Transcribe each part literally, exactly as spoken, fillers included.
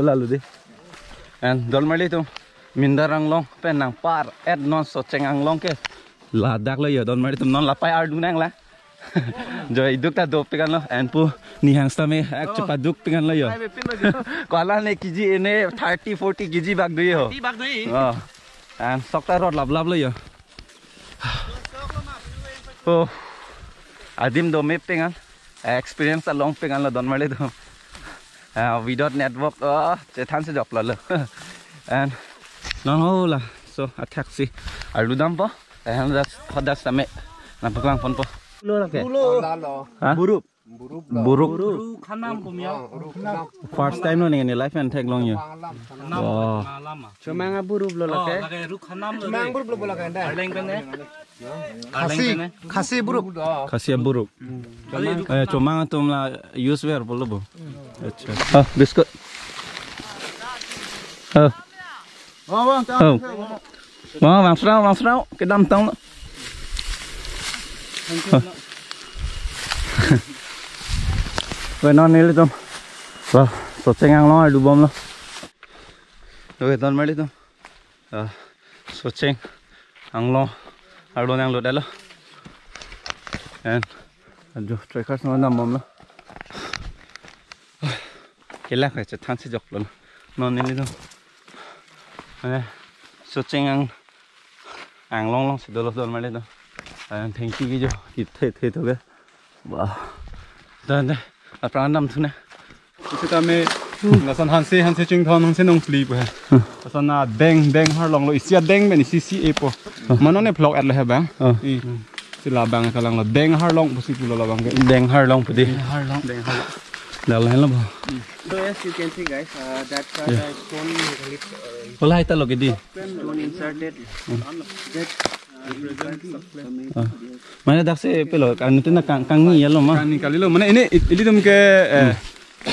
Lalu dei. And don marli atum, Mindar Anglong pen nangpar-et non Socheng Anglong ke ladak lo jo don marli atum, non lapai ardu nanglang. Jo iduk ta dopik anlo, and pu nihang sitame ek chepaduk pik anlo jo. Ko-an ne kg, ene thirty forty kg bak do jo. Di bak do i. Oh. And sok ta rot laplap lo jo. Oh. Adim do mepik an. Experience along pik anlo don marli atum. Ah, without network, oh, chethan si joklo lo. And non ho laso athak si arlu dampo. And that's, that's the me. Nangpaklang ponpo. Lo lake. Lo. Lalo. Ha? Burup. Burup lo. Burup. Ru khanam kumya. Ru khanam. First time lo ne, ne life and theklong jo. Khanam. Oh. Malama. Chomang aburup lo. Oh, lake. Lake ru khanam lo. Chomang burup lo lake. Arleng pen ne? Khasi, Arleng pen ne? Khasi burup. Khasi burup. Kali ru Eh, chomang atum la use ver bolo bo. Acha. Ah, biscuit. Ah. Oh, bang, Oh. Bang, bang serau, bang serau. Kedam tong. Wait, non nelitum. Wah, Socheng Anglong ardu bomlo. Wait, don marli atum. Ah, Socheng Anglong arlo nanglut lo. And ajo trekkers non dam bomlo. Kelak hai chethan si joklo. Non nelitum. Mane Socheng Ang-, Anglong along si dolo don marli atum. And thank you ki jo. Ithe the to ke. Wah. Dan de. Apran dam thu ne. Isi tame lason hanse, hanse chingthon, hanse nongpli pu he. Lason adeng, deng harlong lo, isi adeng pen isi si-e po. Mane non ne vlog-et lo he bang. Oh. I. Si labang kalang lo, deng harlong pusi pulo labang ke. Deng harlong pu dei. Deng harlong. Deng harlong. Dak lain lo bo. So as you can see, guys, uh, that's uh, the stone, uh, Ko lahai ta lo ke dei. Stone inserted. That, uh, represents the place. Ah. Mane dak si pilo, kan itu na kang, kangni ya lo ma. Kangni kali lo. Mane ini it-, ilitum ke, eh,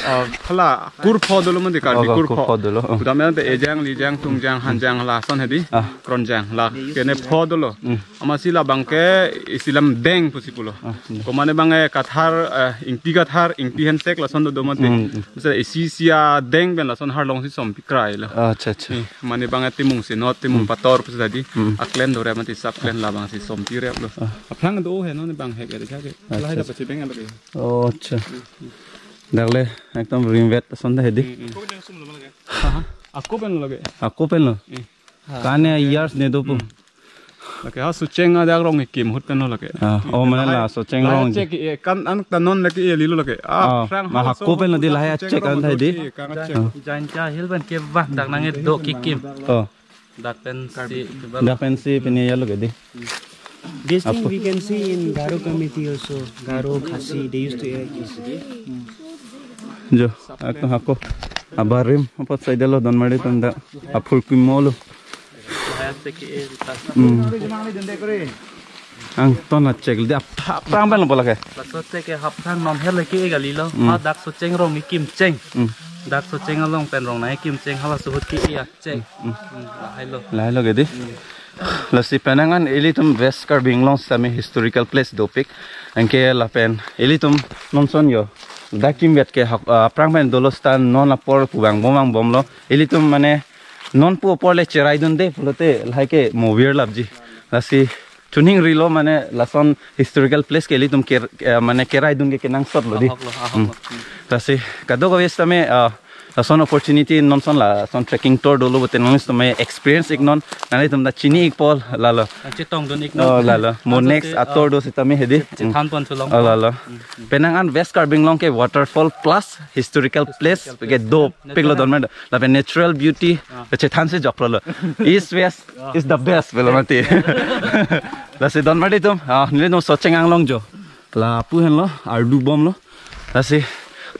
ah, hala kurpho dolo mane Karbi Oh, kurpho. Kurpho dolo. Oh. Utam ya te ejang, lijang, tungjang, hanjang lason he dei. Ah. Kronjang la. Kene pho dolo. Hmm. Amatsi labang ke isilam deng pusi pulo. Ah, hmm. Ko mane bang, eh, kathar, eh, ingti kathar, ingti hensek lason do do mate. Hmm, hmm. Masa isi isi adeng pen lason harlong si sompi krai lo. Ah, acha, acha. Eh, mane bang, eh, timung senot, timung Hmm. pator pusi tadi. Hmm. Aklen do re mate sap klen labang si sompi re lo. Ah. Aphrang do he non bang he ke ke. Acha, Lahai da acha. Pachibeng lake. Oh, acha. Dak le ekdom rimvet ason da he dei. Hmm, hmm. Ha, ha. Ako pen lo lake. Ako pen lo. Eh. Kane years ne do pu. Hmm. Lake ha Socheng adak rong ikim ahut pen lo lake. Ah, oh, mane la Socheng Lahai rong. Check e kan an ta non lake e lilo lake. Ah, Ah, Frank ma ha hako so pen lo dei, lahai Socheng check rong an thai do dei. Che, kang check. Ah. Jaintia hill pen ke bah dak nang do kikim. Oh. Dak pen si. Dak pen si pen ya lo ke dei. This thing Apo. We can see in Garo community also. Garo, Khasi, they used to act this. Jo, ako hako. Abarim, apa side lo don marli atum dak. Aphul pimo lo. Hmm. Angton a check dei, aphrang pen lo bo lake. Laso check ke aphrang non he lake e kali lo. Hmm. Ha dak Socheng rong ikim cheng. Hmm. Dak Socheng along pen rong nang ikim cheng, hala suhut ke e a check. Hmm. Hmm, lahai lo. Lahai lo ke dei. Hmm. Lasi penang an ilitum West Karbi Anglong sitame historical place dopik. Anke lapen ilitum non son jo. Dak kimvet ke hak, ah, aphrang pen dolo seta non apor pu vang bom vang bom lo. Ilitum mane non pu apor le cherai dun dei pulote lahai ke movir lapji. Lasi chuning rilo mane lason historical place ke ilitum ke, eh, mane kerai dun ke kenangsot lo dei. Ahok lo, ahok Hmm. lo. Lasi kadokave sitame, ah, lason opportunity non son lason trekking tour dolo pute non sitame experience ik non, nanglitum ta chini ik po lalo. Chetong dun ik non. Oh, lalo. Mo Ajo next te, ator ah, do sitame he dei. Chethan pon sulong. Oh, lalo. Hmm, hmm. Penang an West Karbi Anglong ke waterfall plus historical place Historical ke place. Dopik lo Natural. Don marli. Lapen natural beauty Ah. chethan si joklo lo. East West Ah. is the best pulo mati. Lasi don marli atum, ah, nelitum Socheng Anglong jo. Lapu henlo, ardu bomlo. Lasi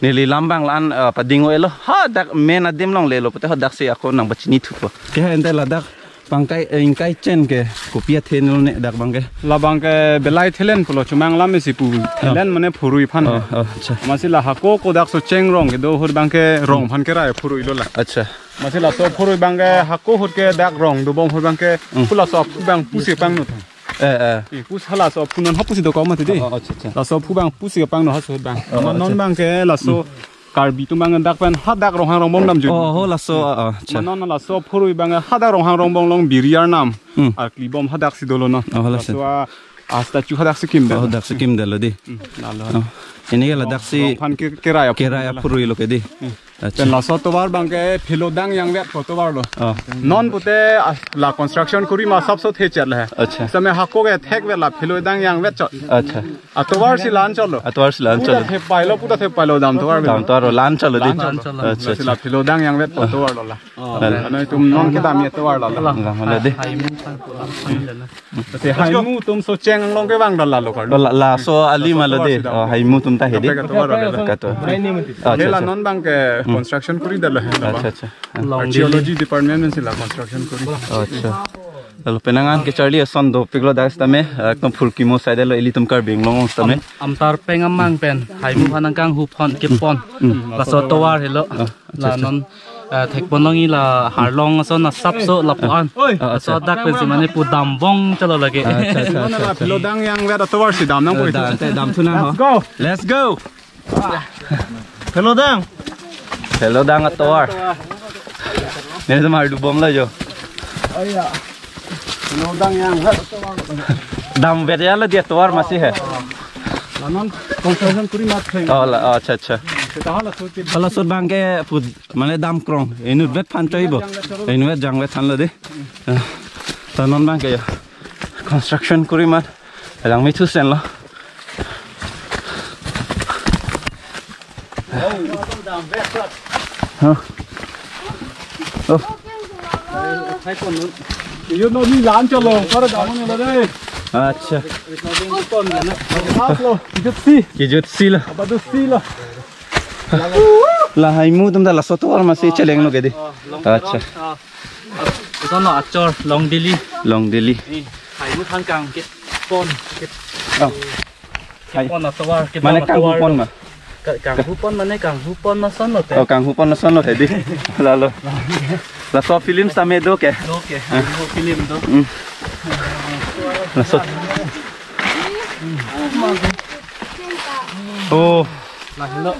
neli lam bang la-an, ah, pading o-e lo. Ha dak main adim along le lo pute ha dak si ako nang pachini thupo. Ke ente ladak pangkai, eh, ingkai chen ke kopi athe nelo ne dak bang ke. Labang ke belai thelen pulo, chomang lam si pu thelen mane phurui aphan. Oh, oh, acha. Amatsi la hako ko dak Socheng rong kedo ahut bang ke rong aphan kerai phurui lo la. Acha. Amatsi laso phurui bang ke hako ahut ke dak rong do bom ahut bang ke Hmm. pu laso aphu bang pusi pangno tha. Eh, eh. Eh, pus hala so aphu non ha pusi do ko mati dei. Oh, oh, acha, acha. Laso aphu bang pusi pangno ha so bang. Oh, Ma non acha. Bang ke laso Hmm. Karbi atum abang dak pen hadak Ronghang Rongbong dam jut. Oh, ho laso, ah, ah, acha. Mane non laso phurui abang hadak Ronghang Rongbong along biri arnam. Hmm. Arkli bom hadak si dolo non. Oh, laso. Laso a, a statue hadak si kimdet. Oh, dak si kimdetlo dei. Hmm, lalo. Oh. Pini ke ladak si Rongphan ke, kerai aphu-, kerai aphurui lo ke dei. Hmm. Acha. Pen laso atovar abang ke Phelodang Jangvet pu atovar lo. Oh. Non pute, ah, la construction kuri ma asapso thechet le. Acha. Same hako ke thekvet la Phelodang Jangvet chot. Acha. Atovar si la-an chotlo. Atovar si la-an chotlo. Puta thepailo, puta thepailo dam tovar avelo. Dam tovar la-an chotlo dei. La-an chotlo. Acha, acha. Lasi la Phelodang Jangvet pu atovar lo la. Oh. Lalo. Mane itum non kedam atovar lo la. Lalo dei. Haimu aphan pulang. Lasi haimu atum Socheng along kevang dal lalo karlo. Oh, la, laso alim alo dei. Laso atovar si dam. Oh, haimu atum ta he dei. Kaprek atovar lo la. Kato. Acha, acha. Nela non abang ke, hmm, construction kuri dalo he la. Acha, acha. Archaeology department si la construction kuri. Acha. Lalo penang an kecharli ason dopiklo dak sitame, ekdom phurkimo side lo ilitum Karbi Anglong sitame. Am-, amtar peng amang pen, haimu aphan nangkanghu pon, kepon. Hmm. Laso atovar helo. Ah, acha, acha. La non, eh, thekpon longji la Harlong ason asapso lapu-an. Ah, acha. Laso dak pensi mane pu dambom chotlo lake. Ah, acha, acha, acha, acha. Phelodang Jangvet atovar si dam nangpo. Eh, dam, te dam thu nang ho. Let's go. Let's go. Phelodang. Phelodang atovar. Neli tomar dubom la jo. Aya. Phelodang Jangvet atovar. Damvet ya la dei atovar masi he. La non construction kuri mat theng. Oh, la, oh, acha, acha. Kita hala suti. Hala sut abang ke put, mane dam krong. Inutvet aphan choi bo. Inutvet Jangvet aphan lo dei. Eh, ta non abang ke ya. Construction kuri mat. Lang mi thusen lo. Huh? Oh. Yo no ni la-an chotlo, para dam ne la dei. Acha. Hap lo, kijut si. Kijut si lo. Apa tu si lo. La haimu atum ta laso atovar masi chelenglo ke dei. Acha. Ito no achor, Long Dili. Long Dili. Ni, haimu aphan kangkepon. Oh. Hai. Kepon atovar, kepon atovar. Mane kanghu pon ma? Ka-, kanghu pon mane kanghu pon ason lo te. Oh, kanghu pon ason lo he dei. Lalo. Laso film sitame do ke? Do ke. Ah. Haimu film do. Hmm. Laso. Oh. Nah, hello.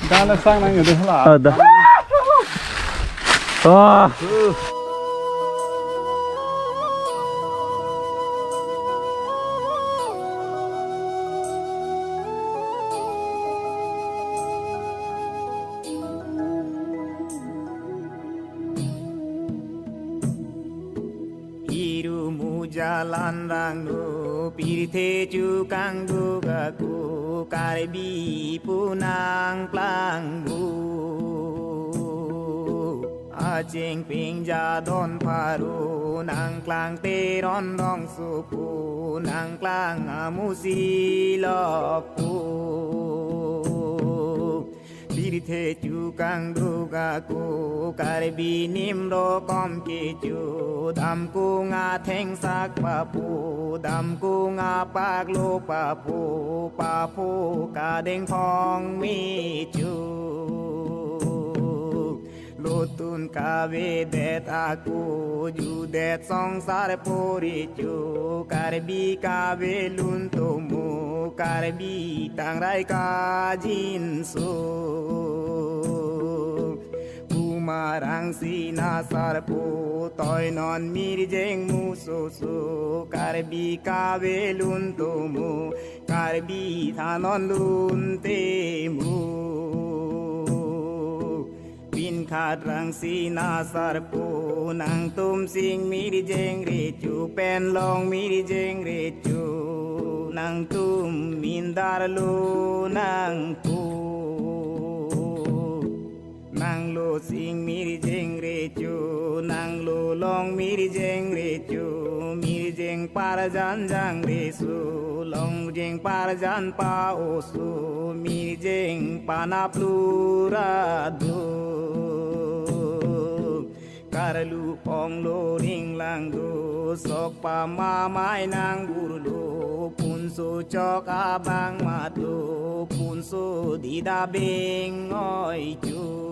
Dah lah sang nang udah lah. Ada. Wah. Iru mujalan rangno pirthe chukangduk ako Karbi pu nangplang pu. Aching ping jadon pharo nangklang Teron Rongsopo nangklang amusi lokpo. Pirthe chukangduk ako Karbi nimro kom kecho, damkung athengsak papo, damkung apaklo papo, papo kadeng phong mecho. Lotun kavedet ako judet songsar porecho, Karbi kavelun tomo, Karbi tangrai kajinso. Buma Rangsina Sarpo toinon mirjeng musoso, Karbi kavelun tomo, Karbi thanon lun temo. Pinkhat Rangsina Sarpo nangtum sing mirjeng recho, pen long mirjeng recho, nangtum mindar lo nangpo. Nanglo sing mirjeng recho, nanglo long mirjeng recho, mirjeng parjan jangreso, longjeng parjan pa-oso, mirjeng panaplu ra do. Karlu ponglo ringlang do, sok pamamai nangburlo, punso chok abang matlo, punso dida beng oi cho.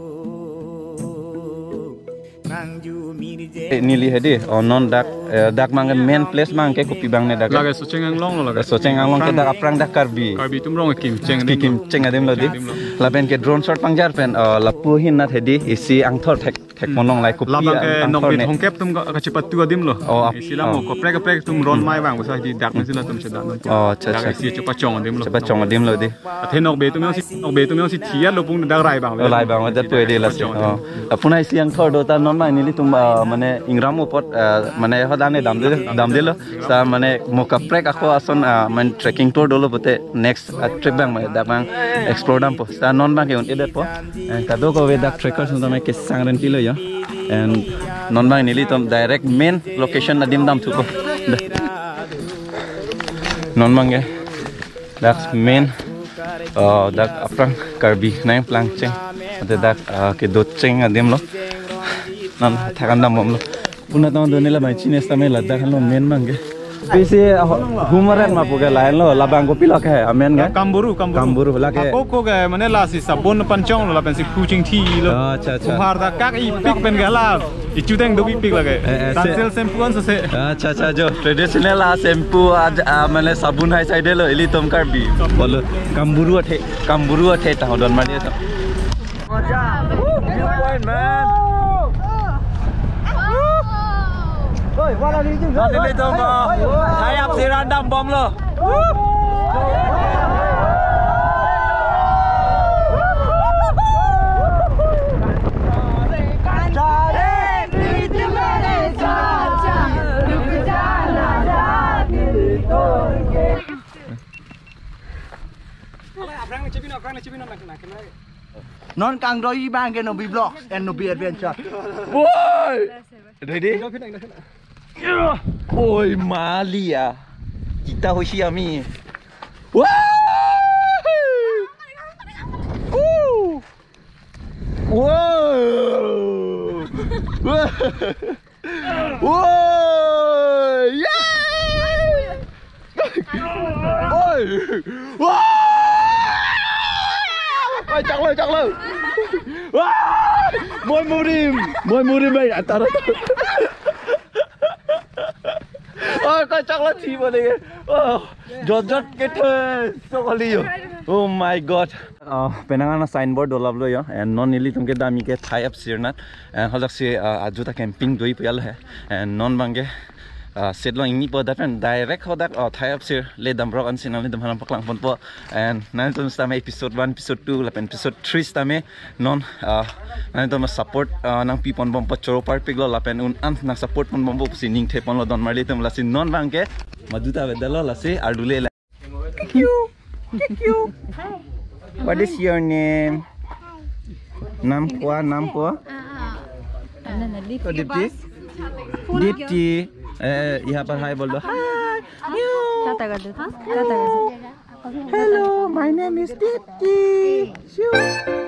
Nangju mirjeng. Eh, neli he dei, oh, non dak Eh, dak abang ke main place abang ke kopi abang ne dak? Lake Socheng Anglong lo lake. Socheng Anglong ke dak aphrang dak Karbi. Karbi atum rong kimcheng adim lo. Kimcheng adim lo dei. Adim lo. Lapen ke drone shot pangjar pen, eh, lapu ahin nat hedi isi angthor thek, thek Hmm. Monong lahai kopi Labang ke angthor nokbe ne. Thomkep atum ka, kachepatu adim lo. Oh, ap-, isi la mo oh. Kaprek kaprek atum ron Hmm. mai abang basa di dak nasi latum chedan. Oh, acha, dak acha. Isi chepachong adim lo. Chepachong adim lo dei. Athe nokbe atum jongsi, nokbe atum jongsi thia lo pung dak rai abang. Oh, rai abang, dak pu dei lasi. Chepachong adim. Oh. Apuna isi angthor do ta non abang nelitum, ah, mane ingram apot, ah, mane hadak ne damde, damdelo. Sa mane mo kaprek ako ason, ah, mane trekking tour dolo pote next, ah, trip abang mane dak abang explore dampo. Sa non abang ke un-edetpo. Eh, kadokave dak trekkers atum ke sang rentilo ya. And non abang nelitum direct main location adim damthupo. Dah. Non abang ke. Dak main, oh, dak aphrang Karbi nangplangcheng. Ante dak, ah, kedocheng adim lo. Non thakan dambomlo. Puna tang done la mai chines tame ladak lo main abang ke. Pisi, ah, humaren ma pu ke lain lo, labang kopilo ke, amen ke? Kamburu, kamburu. Kamburu, lake. Ako ko ke, mane lasi sabun panchong lo, lapen si kuching thi lo. Acha, acha. Humar ta kak ipik pen ke la. Ichuteng do ipik lake. Eh, eh, se- Sunsilk shampoo an sose. Acha, acha, jo. Traditional a shampoo a, a, mane sabun hai saidelo, ilitum Karbi. Bolo, kamburu athe, kamburu athe ta hodon mari ta. Viewpoint, man. Oi, wala ni tu. Nanti ni tu mo. Thai Up Sir an dambomlo. Non kangdoi abang ke Nobi Vlogs and Nobi Adventure. Woi! Ready? Oi, Malia. Kita hoshi ami. Wah! Uh! Whoa! Whoa! Whoa! Yeah! Oi! Wah! Oi, chaklo, chaklo. Wah! Moi murim, moi murim bai, atar, atar. Oh, kachak la thi bole. Oh, jot jot ke the. So kali yo. Oh my God. Oh, penang an signboard dolap lo yo. And non nelitum ke dam-ik ke Thai Up Sir nat. And hadak si, uh, ajuta camping doi puyal he. And non abang ke, uh, set long ingnipo dak pen direct hadak, uh, Thai Up Sir le damrok ansi nanglitum aphan nangpaklangponpo. And nanglitum sitame episode one, episode two, lapen episode three sitame non, ah, nanglitum support, ah, nangpiponbompo choro parpiklo lapen un an nang support ponbompo pusi ning theponlo don marli atum lasi non abang ke maduta avedetlo lasi ardu le la. Kikiu, kikiu. What is your name? नाम क्या, नाम क्या? Dipti. Dipti. Eh, यहाँ पर हाय बोल दो. हाय. टाटा कर दो. टाटा कर दो. Hello, my name is Dipti. Shoo.